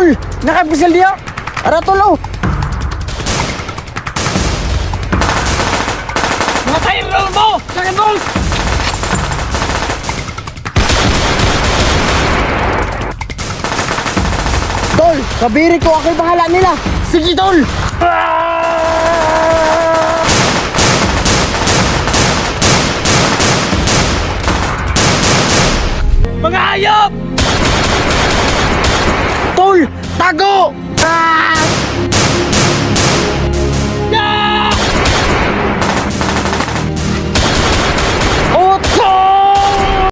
Tol, nakapisil diya. Ara tol oh. Mga tayo mo! Dragon Balls! Tol, kabiri ko ako'y bahala nila. Sige tol. Mga hayop! Tol, tago! Ah! Yeah! Utol!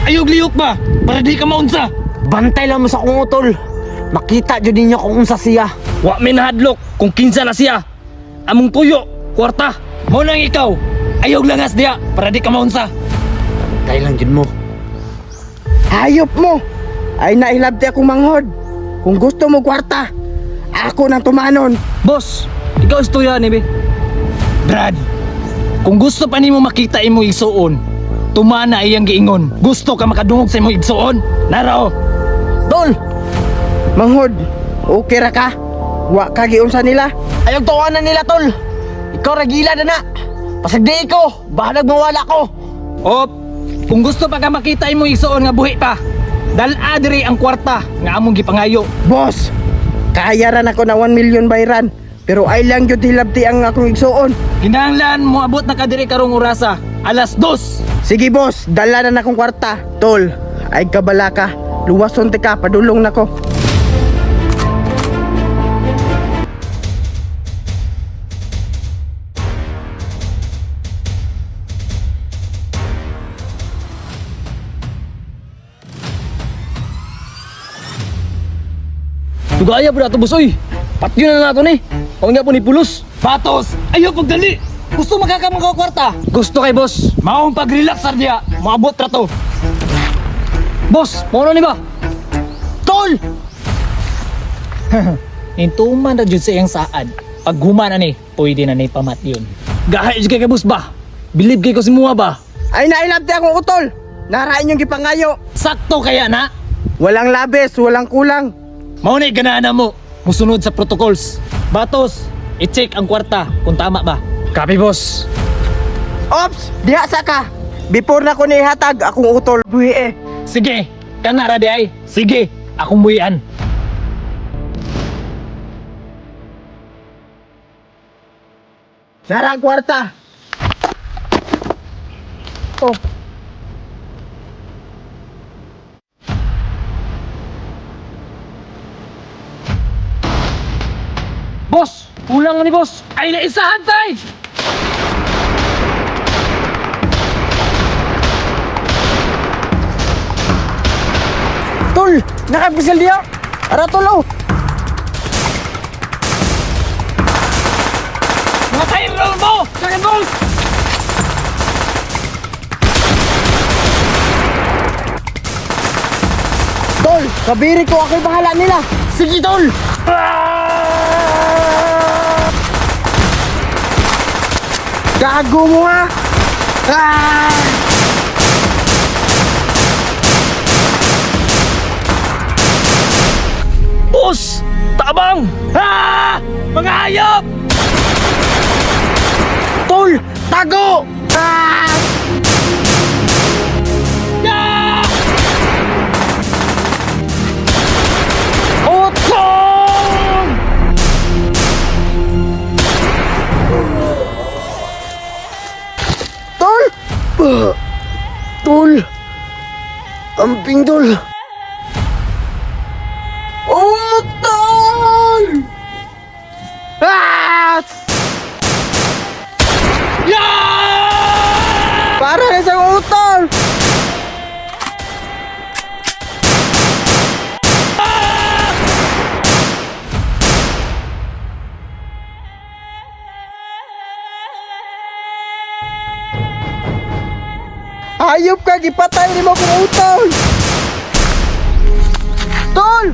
Ayog liyok ba? Para di ka maunsa! Bantay lang mo sa akong utol. Makita jud ninyo kung unsa siya. Wa may nahadlok kung kinsa na siya. Among tuyo, kwarta. Mo nang ikaw. Ayog langas diya para di ka maunsa. Bantay lang jud mo. Hayop mo! Ay nailabti akong manghod. Kung gusto mo kwarta, ako nang tumanon. Boss, ikaw istorya ni be. Brad, kung gusto pa nimo makita imo igsuon, tumana iyang giingon. Gusto ka makadungog sa imong igsuon? Narao. Tol! Manghod, okay ra ka? Wa ka giunsa nila? Ayaw tawanan nila, tol. Ikaw ra gila na na. Pasagdi ko, bahalag mawala ko. Op, kung gusto pa ka makita imo igsuon nga buhi pa, dal-a diri ang kwarta nga among gipangayo. Boss, kaya ra nako na 1 million bayran. Pero ay lang jud hilabti ang akong igsuon. Kinahanglan moabot na ka diri karong orasa, alas 2. Sige boss, dala na nakong kwarta. Tol, ay kabala ka. Luwason ti ka, padulong nako. Tugaya po na boss oy. Patyo na nato ni. Huwag nga po ni pulos. Batos! Ayaw pagdali! Gusto magkakamang kwarta? Gusto kay boss. Maong pag-relax sa diya. Maabot ra to. Boss, mono ni ba? Tol! Intuman na jud sa iyang saad. Pag human ani, pwede na ni pamat yun. Gahay jud kay boss ba? Believe kay ko si Mua ba? Ay nailabti akong utol. Narain yung gipangayo. Sakto kaya na. Walang labis, walang kulang. Mao na ganaan na mo. Musunod sa protocols. Batos, i-check ang kwarta kung tama ba. Copy boss. Ops, diha sa ka. Before na ko nihatag akong utol. Buhi eh. Sige, kanara di ay. Sige, akong buhian. Nara ang kwarta. Oh. Boss, kulang na ni boss. Ay naisahan tay. Tol, nakapisil diha. Ara tol oh. Mga tayo mo! Dragon Balls! Tol, kabiri ko ako'y bahala nila. Sige tol. Gago mo ha. Ah! Boss! Tabang! Ah! Mga hayop! Tol, tago! Ah! Yeah! Utol! Tol! Tol! Amping tol! Utol! Ah! Yeah! Para na siyang utol! Hayop ka, gipatay ni mo kong utol! Tol!